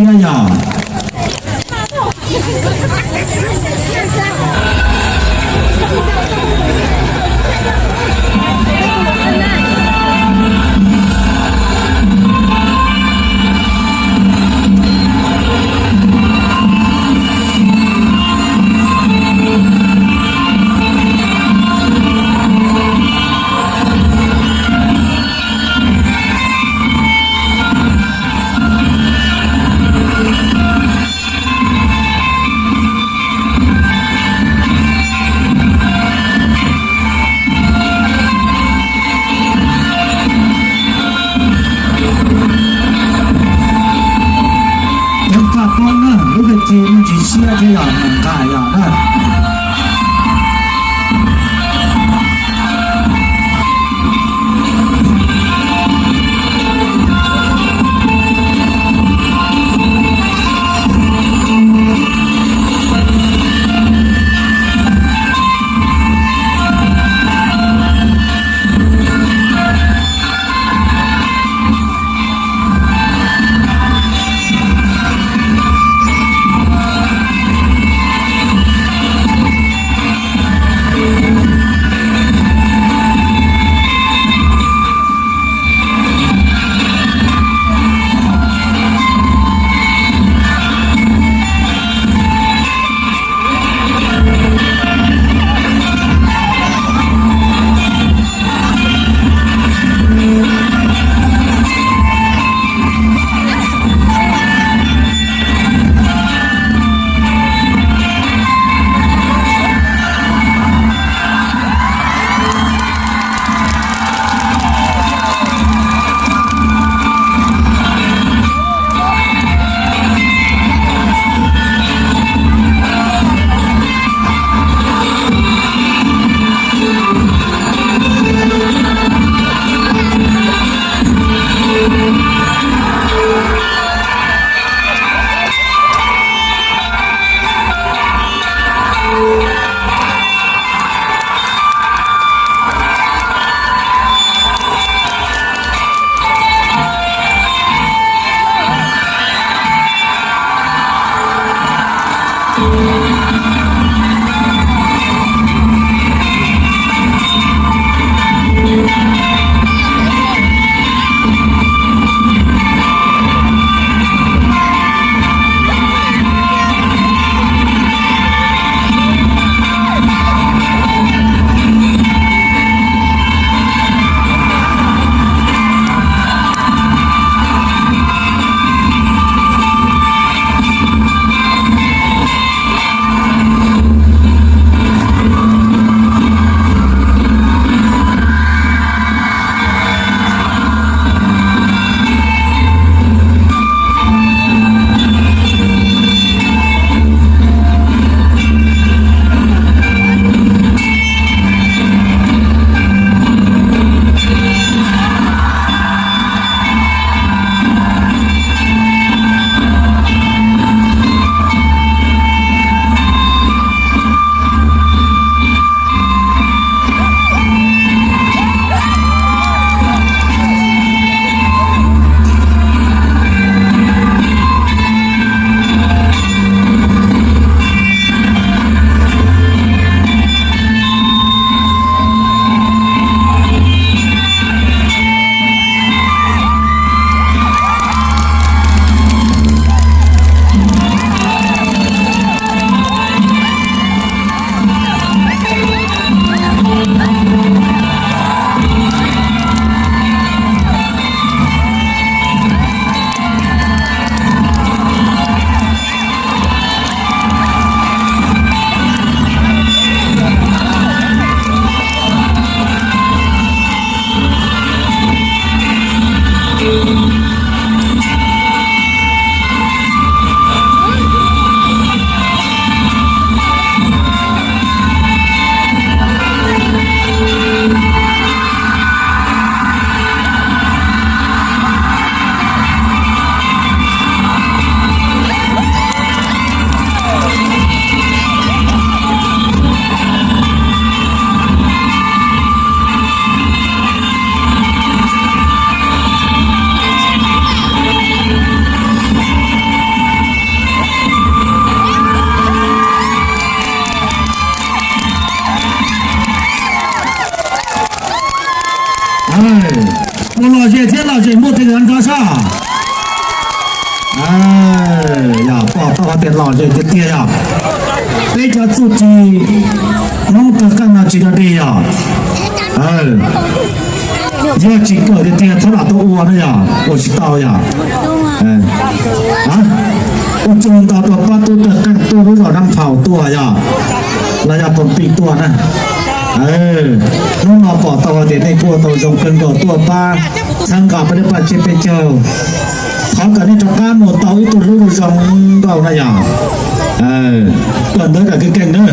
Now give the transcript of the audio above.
thiab yog. Peb txaj poob na, lub vej tse me ntsis siab thiab yog nqa yog na. Lom zem thiab lom zem muaj tej nrov sab. Yog pom tau hais tias lom zem tiag tiag yog peb cov txuj ci Hmoob tawg qeej no tsis dog dig yog. Yog tsis kawm tiag tiag txhob lam tuaj ua na yog, ua tsis tau yog. Ua tsaug ntau rau pab tub tawg qeej tuaj lub zos Nab Phau tuaj yog, los yog Phoos Pij tuaj na. Hnub no pom tau hais tias nej kuj ua tau zoo kawg nkaus tuaj pab txhawb nqa pab dab paj tsiab peb caug. Thov kom nej rov qab mus tau ib tug hlub zoo nkauj na yog. Kawm ntawv kom keej keej na.